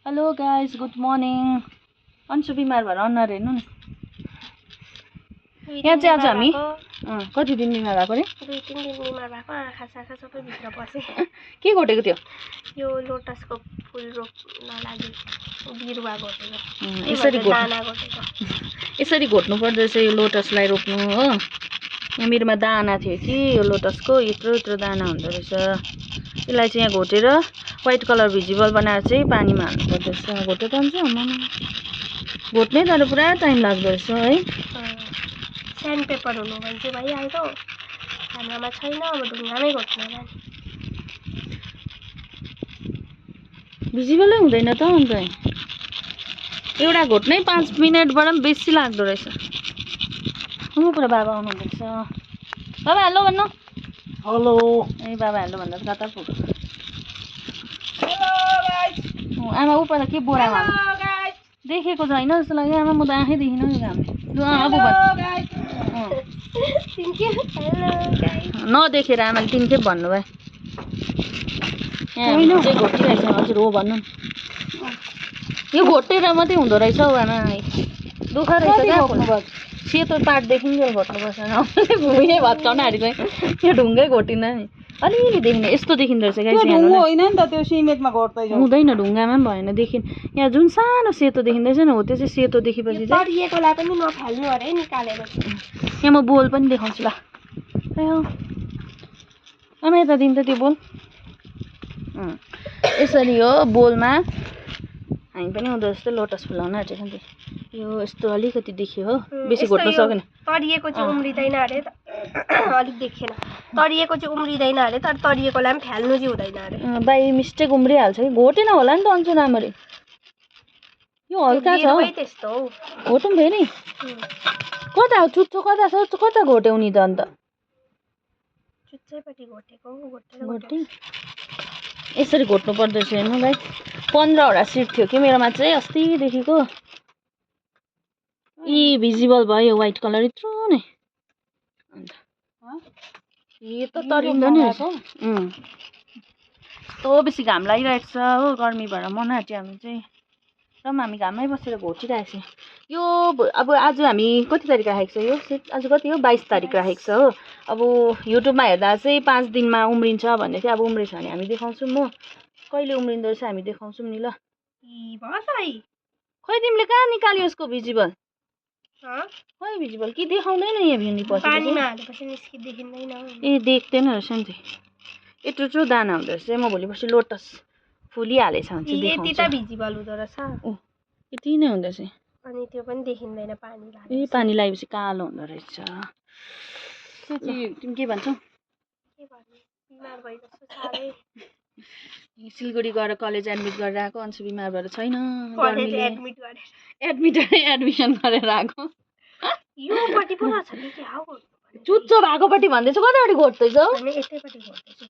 Hello guys, good morning. अन्सु बिमार भएर अनुहार हेर्नु न। यहाँ चाहिँ आज हामी कति दिन बिमार भएको रे? 2-3 दिन बिमार भएको, आँखा साखा सबै भित्र पसे। के घोटेको थियो? यो लोटसको फुल रोप्न लागि बिरुवा घोटेको। यसरी घोट्नु पर्दो रहेछ यो लोटसलाई रोप्नु हो। यहाँ मेरोमा दाना थियो कि यो लोटसको यत्रो दाना हुँदो रहेछ। यसलाई चाहिँ यहाँ घोटेर व्हाइट कलर भिजिबल बनाएर चाहिँ पानीमा हाल्नु पर्दो रहेछ। घोटे त हुन्छ घोट्नै तर पुरा टाइम लाग्दो रहेछ है। स्यान्ड पेपर हुनु भने चाहिँ भइहाल्थ्यो। हाम्रोमा छैन, अब ढुङ्गामै घोट्नु होला नि। भिजिबलै हुँदैन त अन्त। एउटा घोट्नै 5 मिनटबाट पनि बेसी लाग्दो रहेछ। पुरा बाबा आउनुहुँदैछ। बाबा हेलो भन्नु। हेलो। ए बाबा हेलो भन्दा त कता पुग्यो। आमा ऊ पहिला के बोरामा देखेको छैन जस्तो लाग्यो। आमा म त आँखै देखिनँ नि घामले। नदेखेर आमाले 3 खेप भन्नुभयो। यहाँ चाहिँ घोटिरहेछ हजुर हो भन्नु। यो घोटेर मात्रै हुँदो रहेछ हौ आमा। दुःख रहेछ क्या। सेतो पाट देखिन्जेल घोट्नुपर्छ। भुइँमै भत्काउन हारी चाहिँ यो ढुङ्गै घोटिँदा नि अलिअलि देखिँदैन। यस्तो देखिँदो रहेछ गाइस। ढुङ्गा होइन नि त, त्यो सिमेन्टमा घोट्दै जाऊ। हुँदैन, ढुङ्गामा पनि भएन। यहाँ जुन सानो सेतो देखिँदैछ नि हो त्यो चाहिँ सेतो देखेपछि चाहिँ तरिएकोलाई पनि नफाल्नु अरे निकालेर। यहाँ म बोल पनि देखाउँछु ल। आमा यता दिन्छ त्यो बोल। यसरी हो बोलमा हामी पनि हुँदो जस्तो लोटस फुलाउन आँटेको नि। यो यस्तो अलिकति देखियो हो, बेसी घोट्न सकेन। तरिएको चाहिँ उम्रिँदैन अरे त। अलिक देखेन। तरिएको चाहिँ उम्रिँदैन अरे, तर तरिएकोलाई पनि फ्याल्नु चाहिँ हुँदैन अरे। बाई मिस्टेक उम्रिहाल्छ कि। घोटेन होला नि त अन्चु राम्ररी। यो हल्का छ त्यस्तो हौ। घोटौँ फेरि। कता हो चुच्चो? कता घोट्यौ नि त अन्त? चुच्चैपट्टि घोटेको घोटे यसरी घोट्नु पर्दो रहेछ हेर्नु भाइ। 15वटा सिट थियो कि मेरोमा चाहिँ अस्तिदेखिको। भिजिबल भयो व्हाइट कलर यत्रो नै। अन्त यो त तरिँदैन रहेछ। यस्तो बेसी घाम लागिरहेको छ हो, गर्मी भएर मन आँट्यो हामी चाहिँ। र हामी घाममै बसेर घोटिरहेको छ। यो अब आज हामी कति तारिक राखेको छ? यो आज कति हो? 22 तारिक राखेको छ हो। अब युट्युबमा हेर्दा चाहिँ 5 दिनमा उम्रिन्छ भन्दै थियो। अब उम्रिन्छ भने हामी देखाउँछौँ। म कहिले उम्रिँदो रहेछ हामी देखाउँछौँ नि ल। खै तिमीले कहाँ निकाल्यो यसको भिजिबल? खै भिजिबल कि देखाउँदैन यहाँ भिन्डी पछि। ए देख्दैन रहेछ नि त। यत्रो दाना हुँदो रहेछ। म भोलिपर्सि लोटस फुलिहालेछ भने चाहिँ देखाउँछु। यति त भिजिबल हुँदो रहेछ। यति नै हुँदो रहेछ। अनि त्यो पनि देखिँदैन पानी लाग्यो। ए पानी लगाएपछि कालो हुँदो रहेछ। तिमी के भन्छौ? बिमार भइरहेको साह्रै। सिलगढी गएर कलेज एडमिट गरेर आएको। अन्सु बिमार भएर छैन। एडमिसन गरेर आएको। योपट्टि पो छ नि के हाउ चुच्चो भएकोपट्टि भन्दैछ। कतापट्टि घोट्दैछौ? यतैपट्टि घोट्दैछु।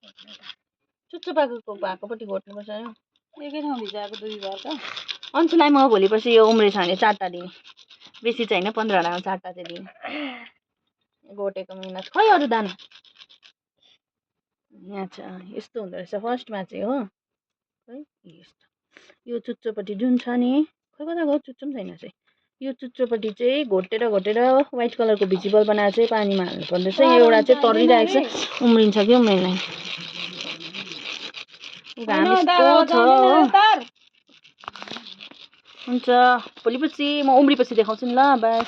चुच्चो भएकोपट्टि घोट्नुपर्छ यो। एकै ठाउँ भिजाएको 2 बार त। अन्सुलाई म भोलिपर्सि यो उम्रेछ भने 4टा दिने। बेसी चाहिँ होइन, 15वटामा 4टा चाहिँ दिने। घोटेको मिहिनेत। खै अरू दाना? यहाँ छ यस्तो हुँदो रहेछ फर्स्टमा चाहिँ हो। खै यस्तो यो चुच्चोपट्टि जुन छ नि, खै कता गयो? चुच्चो पनि छैन चाहिँ। यो चुच्चोपट्टि चाहिँ घोटेर व्हाइट कलरको भिजिबल बनाएर चाहिँ पानीमा हाल्नु पर्दैछ। एउटा चाहिँ तरिरहेको छ, उम्रिन्छ कि उम्रिँदैन। घाम यस्तो छ। हुन्छ भोलिपर्सि म उम्रिपछि देखाउँछु नि ल। बाई।